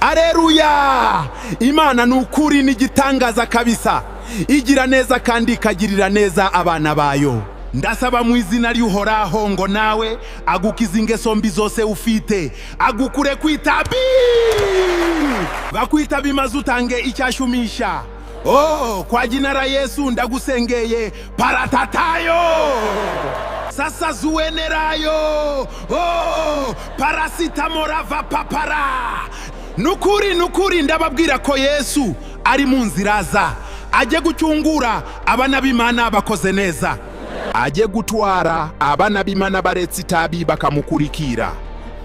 Areruya! Imana ni ukuri n'igitangaza kabisa, igira neza kandi ikagirira neza abana bayo. Ndasaba mu izina ry'Uhoraho ngo nawe agukize ingeso mbi zose ufite, agukure ku itabi. Bakwitabi maze utange icyashumisha. Oh, kwa jina la Yesu ndagusengeye paratatayo sasa zuenerayo. Oh, parasitamorava papara. Nukuri nukuri ndababwira ko Yesu ari mu nzira aza ajye gucyungura abana b'Imana bakoze neza, ajye gutwara abana b'Imana baretse itabi bakamukurikira.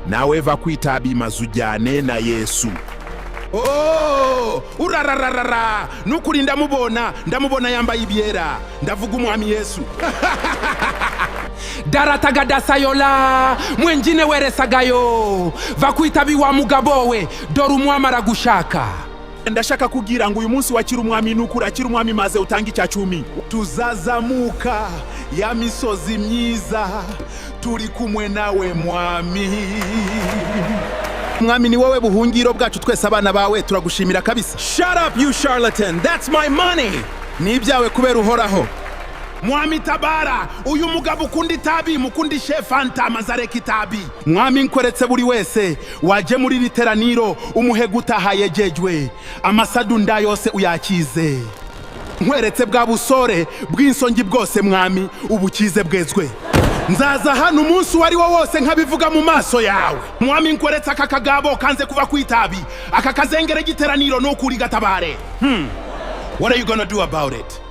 Nawe va ku itabi maze ujyane na Yesu. Oh, urarararara! Nukuri ndamubona, ndamubona yambaye ibyera. Ndavuga Umwami Yesu. Daratagadasayola mwenjine weresagayo. Va ku itabi wa mugabo we, dore Umwami aragushaka. Ndashaka kugira ngo uyu munsi wakira Umwami. Nukuri akira Umwami maze utange icya cumi. Tuzazamuka ya misozi myiza turi kumwe nawe, Mwami. Mwami, ni wowe buhungiro bwacu twese abana bawe, turagushimira kabisa. Shut up, you charlatan! That's my money! Ni ibyawe kubera Uhoraho. Mwami, tabara uyu mugabo ukunda itabi, mukundishe Fanta maze areke itabi. Mwami, nkweretse buri wese waje muri iri teraniro, umuhe gutaha yejejwe, amasadunda yose uyakize. Nkweretse bwa busore bw'insongi bwose, Mwami, ubukize bwezwe. Nzaza hano umunsi uwo ari wo wose nkabivuga mu maso yawe. Mwami, nkweretse aka kagabo kanze kuva ku itabi, aka kazengere giteraniro, nukuri gatabare. What are you gonna do about it?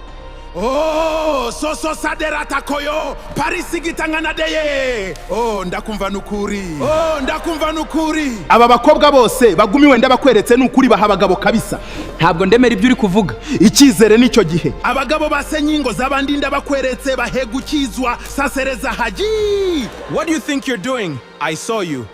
Oh, soso saderatakoyo parisigitanganadeye. Oh, ndakumva nukuri. Oh, ndakumva nukuri. Aba bakobwa bose bagumiwe ndabakweretse, nukuri baha abagabo kabisa. Ntabwo ndemera ibyo uri kuvuga. Icyizere nicyo gihe. Abagabo basenye ingo z'abandi ndabakweretse, bahe gukizwa sasereza haji. What do you think you're doing? I saw you.